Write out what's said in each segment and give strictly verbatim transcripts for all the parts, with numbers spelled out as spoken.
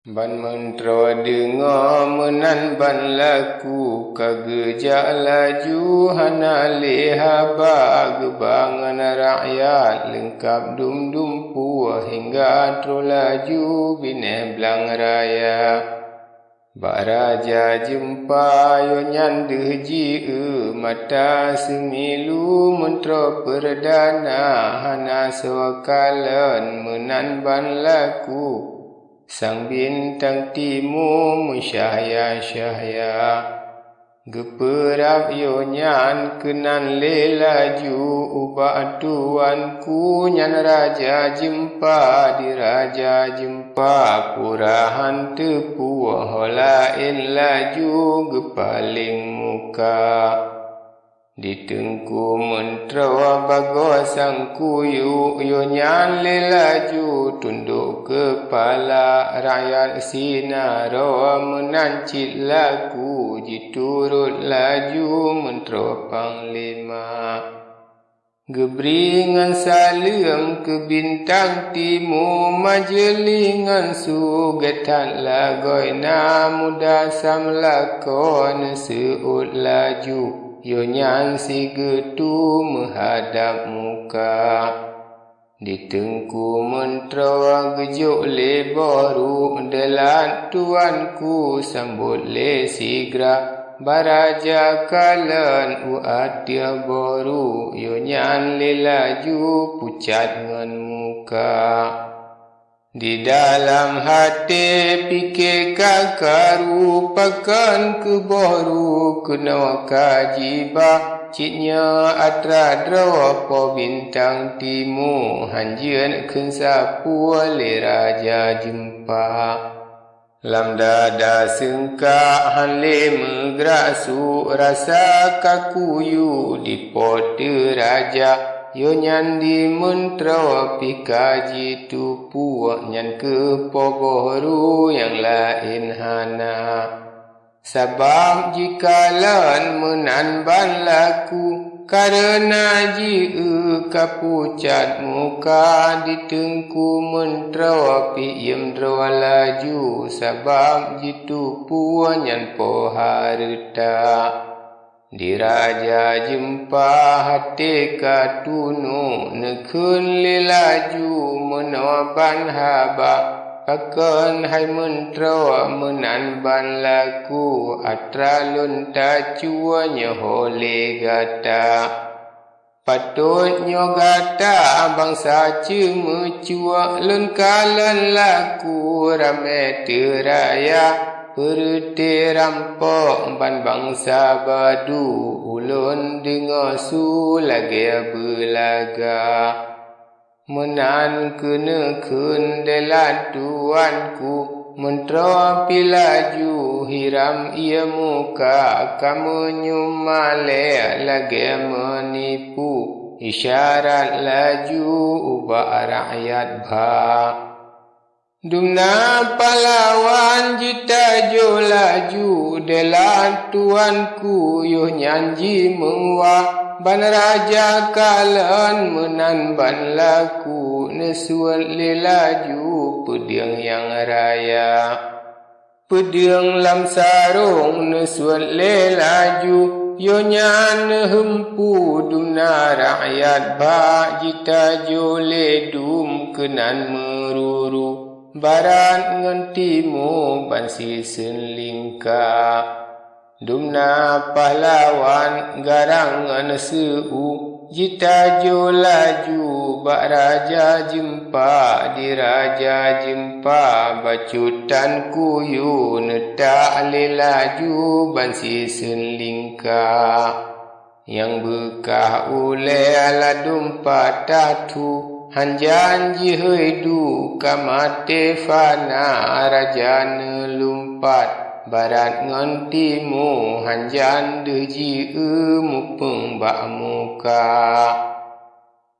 Ban meuntroe deungoe meunan ban laku, ka geujak laju hana lé haba, geuba ngon rakyat leungkab dum-dum puih, hingga troh laju binéh blang raya. Bak raja jeumpa yoh nyan deuh jieu mata seumilu, meuntroe peurdana hana soe kalon meunan ban laku. Sang bintang timu meucahya-cahya. Geupeurab yoh nyan keunan lé laju ubak tuanku nyan raja jeumpa. Di raja jeumpa pura han teupuih, ho laén laju geupaleng muka. Di teungku meuntroe bagoe sang kuyue, yoh nyan lé laju tundok keupala. Rakyat sinaroe meunan cit laku, jiturot laju meuntroe panglima. Geubri ngon saleuem keu bintang timu, majeulih ngon su gét that lagoena, muda samlakoe neuseuôt laju. Yoh nyan sigeutue meuhadab muka. Di teungku meuntroe geujok lé boh ruek, deulat tuanku sambot lé sigra. Bak raja kalon u ateueh boh ruek, yoh nyan lé laju pucat ngon muka. Di dalam até pike ka karu, pakon keuh boh ruek keunoe ka jiba. Cit nyoe atra droe po bintang timu, hanjeuet kheun sapeue lé raja jeumpa. Lam dada seungkak han lé meugrak su, rasa ka kuyue di po teu raja. Yoh nyan di meuntroe pih ka jitupue, nyan keuh po boh ruek nyang laén hana. Sabab jikalon meunan ban laku, kareuna jieu ka pucat muka. Di teungku meuntroe pih iem droe laju, sabab jitupue nyan po hareuta. Di raja jeumpa até ka tunok, neukheun lé laju meunoe ban haba. Pakon hai meuntroe meunan ban laku, atra lôn tacue nyoe ho lé gata. Patot nyoe gata bansa ceumeucue, lôn kalon laku ramé teuraya. Peureuté rampok ban bansa badu, ulôn deungoe su lagée beulaga. Meunan keuneukheun deulat tuanku, meuntroe pih laju hiram ie muka. Ka meunyoe malée lagée meunipu, isyarat laju ubak rakyat ba. Dumna pahlawan jitajo laju, deulat tuanku yoh nyan jimeuwa. Ban raja kalon meunan ban laku, neusuet lé laju peudeueng nyang raya. Peudeueng lam sarong neusuet lé laju, yoh nyan neuheumpu dumna rakyat bak. Jitajo lé dum keunan meururu, barat ngon timu ban siseun lingka. Dumna pahlawan garang ngon seu, jitajo laju bak raja jeumpa. Di raja jeumpa bacut tan kuyue, neutak lé laju ban siseun lingka. Nyang beukah ulée ladum patah thu, hanjan jihôi du ka maté fana. Raja neulumpat barat ngon timu, hanjan deuh jieu mupeung bak muka.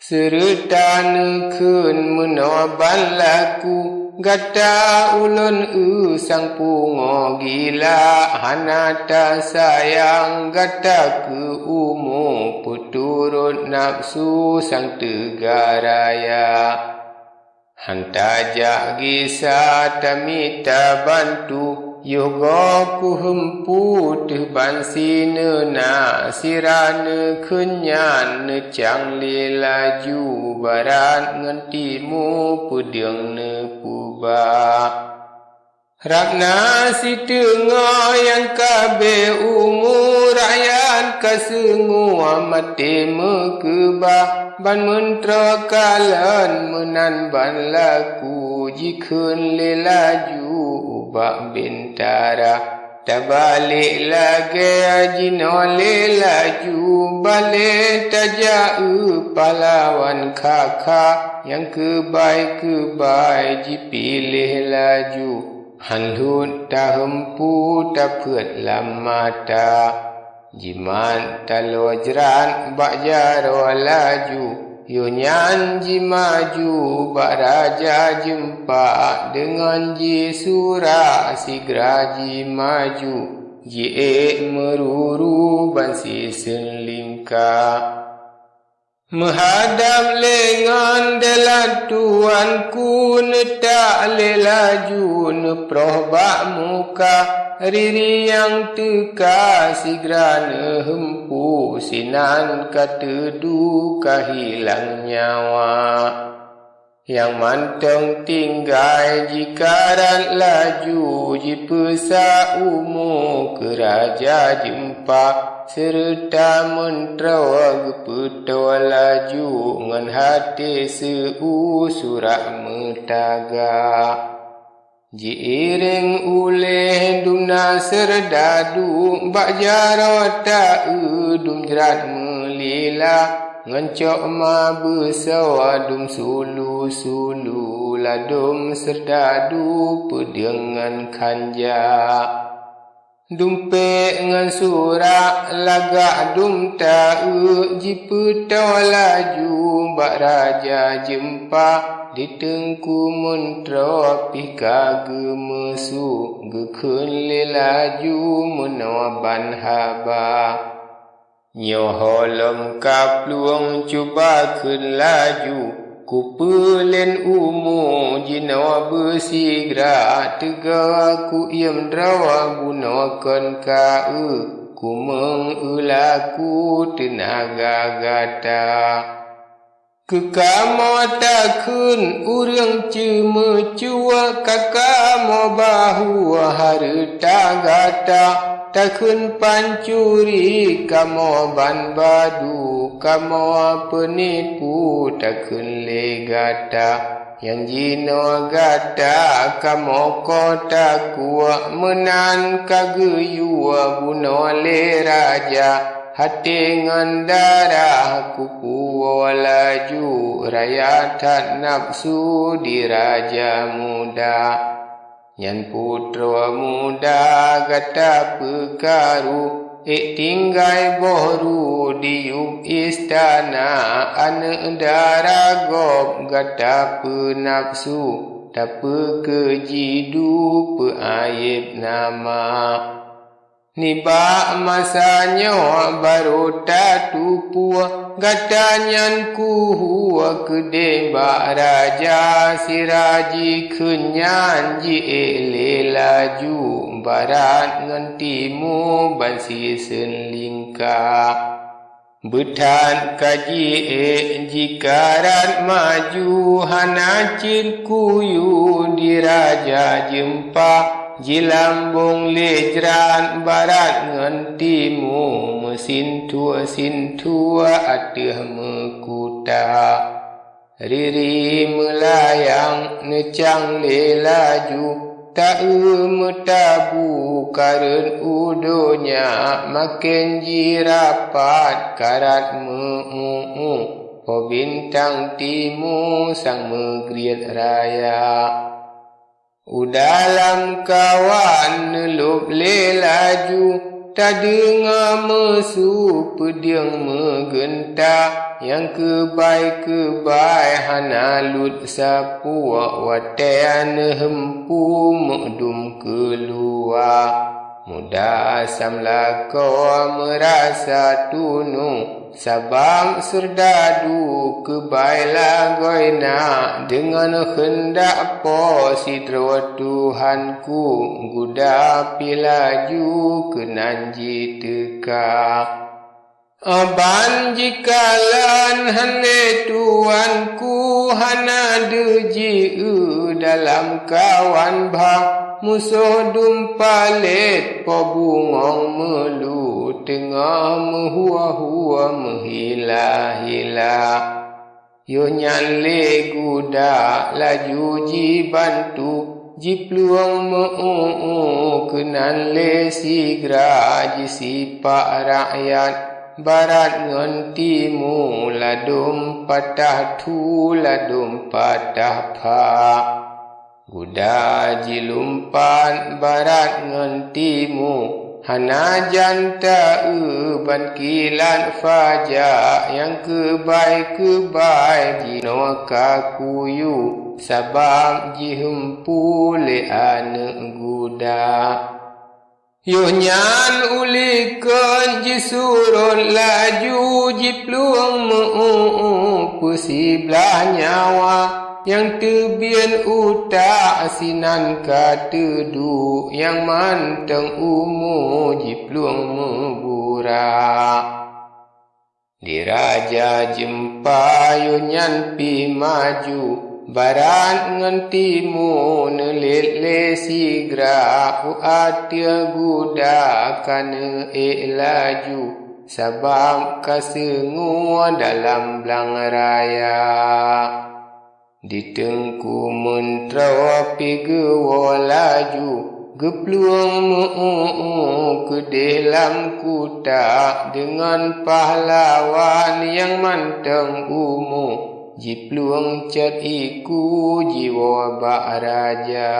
Seureuta neukheun meunoe ban laku, gata ulôn eu sang pungoe gila. Hana tasayang gata keu umu, peuturot nafeusu sang teuga raya. Han tajak gisa tamita bantu, yoh gob kuheumpu teuh ban sineuna, sira neukheun nyan neucang lé laju, barat ngon timu peudeueng neupeuba. Rab na siteungoh nyang ka bée umu, rakyat ka seungue maté meukeubah, ban meuntroe kalon meunan ban laku, jikheun lé laju ubak bintara, tabalek lagée jinoe lé laju, balek tajak eu pahlawan kha-kha, nyang keubai-keubai jipiléh laju. Han lheueh taheumpu tapeuet lam mata, jimat taloe jrat bak jaroe laju. Yoh nyan jimaju bak Raja Jeumpa, deungon jisurak sigra jimaju, jiék meururu ban siseun lingka. Meuhadab lé ngon deulat tuanku, neutak lé laju neuproh bak muka, riri nyang teuka sigra neuheumpu, sinan ka teudu ka hilang nyawa. Nyang mantong tinggai jikarat laju, jipeusa umu keu Raja Jeumpa, seureuta meuntroe geupeutoe laju, ngon haté seu-u surak meutaga. Jiiréng uléh dum na seurdadu, bak jaroe ta-eu dum jrat meulila, ngon cok ma beusoe dum sulu-sulu, ladôm seurdadu peudeueng ngon khanja. Dumpék ngon surak lagak dum ta-eu, jipeutoe laju bak Raja Jeumpa, di teungku meuntroe pih ka geumeusu, geukheun lé laju meunoe ban haba. Nyoe ho lom ka plueng cuba kheun laju, kupeulén umu jinoe beusigra, teuga kuiem droe bunoe kon ka-eu, kumeueng eu laku teunaga gata. Keu kamoe takheun ureuëng ceumeucue, ka kamoe bahue hareuta gata, takheun pancuri kamoe ban badu, kamoe peunipu takheun lé gata. Nyang jinoe gata kamoe ko takue, meunan ka geuyue bunoe lé raja. Haté ngon darah kupuwoe laju, raya that nafeusu di raja muda. Nyan putroe muda gata peukaru, ék tinggai boh ru di yup istana, aneuëk dara gob gata peunafeusu, tapeukeujidu peuayeb nama. Nibak masa nyoe barô tatupue gata nyan kuhue keudeh bak raja, sira jikheun nyan jiék lé laju, barat ngon timu ban siseun lingka. Beuthat ka jiék jikarat maju, hana cit kuyue di raja jeumpa, jilambong lé jrat barat ngon timu, meusinthue-sinthue ateueh meukuta. Riri meulayang neucang lé laju, ta-eu meutabu ka rhot u donya, maken jirapat karat meu-uék-uék, po bintang timu sang meugriet raya. U dalam kawan neulôb lé laju, tadeungoe meusu peudeueng meugeunta, nyang keubai-keubai hana luet sapeue, watée neuheumpu meudum keuluwa. Muda asam lakoe meurasa tunong, Sabab seurdadu keubai lagoina deungon keundak Po sidroe Tuhanku, guda pih laju keunan jiteuka. Ban jikalon hana tuanku hana deuh jieu dalam kawan bha, musoh dum palét Po bungöng meulu teungoh meuhua-hua meuhila-hila. Yoh nyan lé guda laju jibantu jiplueng meu-uéu keunan lé sigra jisipak rakyat barat ngon timu ladôm patah thu ladôm patah pha. Guda jilumpat barat ngon timu hana jan taeu ban kilat faja nyang keubai-keubai jinoe ka kuyu sabab jiheumpul lé aneuëk guda. Yoh nyan ulikon jisurot laju jiplueng meu-uéu peusiblaih nyawa nyang teubiet utak sinan ka teuduek nyang mantong umu jiplueng meubura. Di raja jeumpa yoh nyan pih maju barat ngon timu neulét lé sigra u ateueh guda ka neuék laju sabab ka seungue dalam blang raya. Di teungku meuntroe pih geuwoe laju geuplueng meu-uéu keudeh lam kuta deungon pahlawan nyang mantong umu jiplueng cot iku jiwoe bak raja.